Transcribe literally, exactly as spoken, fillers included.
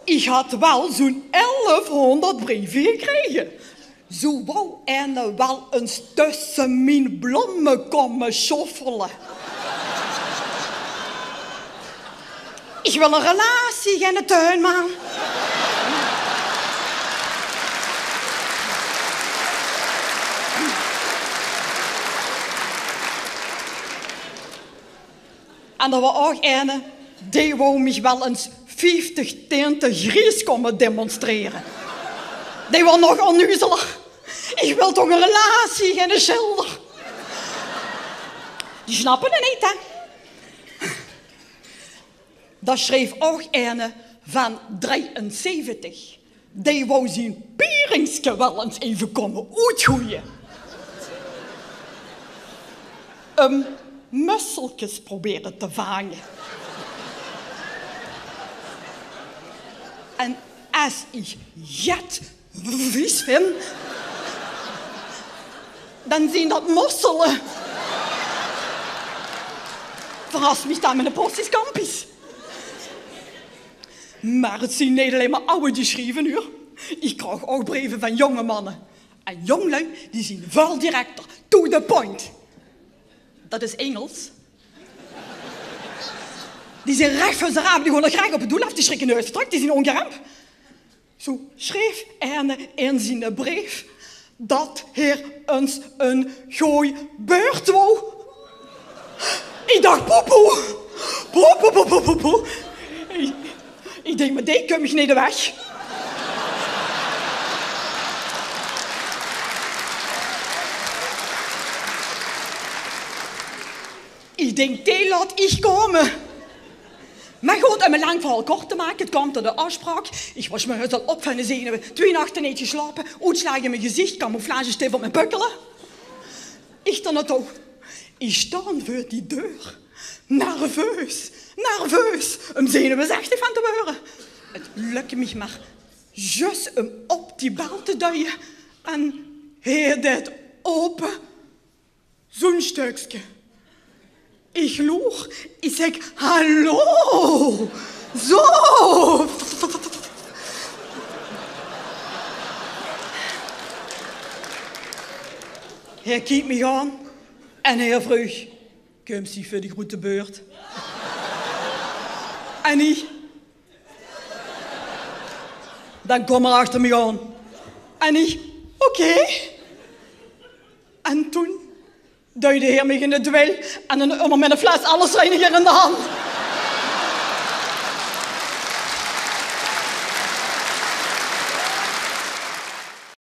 Ich had waal zoe'n elfhónderd breve gekrege. Zoe wou eine waal ins tösse mien blomme kómme sjoffele. Ich wil ein relatie, geine tuinman. En d'r waor ouch eine, dae wou mich waal ins vieftig tinte gries kómme demonstrere. Dae waor nog onnuzeler. Ich wil toch ein relatie, geine sjilder. Die snappe 't neet, hè? Dao sjreef ouch eine van drieënzeventig. Dae wou zien pieringske waal ins effe kómme oetgoeie. Um musselkes probere te vange. En es ich jet vies vind, dan zien dat mossele. Verras mich dan mit ein portie scampi's. Mer 't zien neet allein mer awwe die sjrieve, huur. Ich krieg ouch breve van jónge manne. En jónglui, die zien väöl directer, to the point. Dat is Ingels. Die zien rech veur ze raam, die gaon d'r rech op 't doel aaf, die sjrikke neet ins trök, die zien óngeremp. Zoe sjreef eine in ziene breef dat heer ins ein gooj beurt wou. Ich dach, poepoe. Poepoe, poepoe, poepoe. Ich, ich dink, mit dae kóm ich neet weg. Ich dink, dae laot ich kómme. Mer good, um ein lang verhaol kort te make, 't kaom tot de aafspraok. Ich waor 's mörges al op van de zenuwe. Twieë nachte neet geslaope, oetslaag in mien gezich, camouflagesjtief op mien pökkele. Ich dan 't ouch. Ich sjtaon veur die deur. Nerveus, nerveus, um zenuwechtig van te waere. 't Lök mich mer zjus um op die bel te duje en heer deit ope. Zoe'n stökske. Ich loer, ich zèk: "Hallo!" Zoe! Heer kiek mich aan en heer vreug: "Kums se veur de groete beurt?" En ich: "Dan kóm mer achter mich aan." En ich: "Oké." En toen duide heer mich in 't dweil en 'nen ummer mit 'n fles allesreiniger in de hand.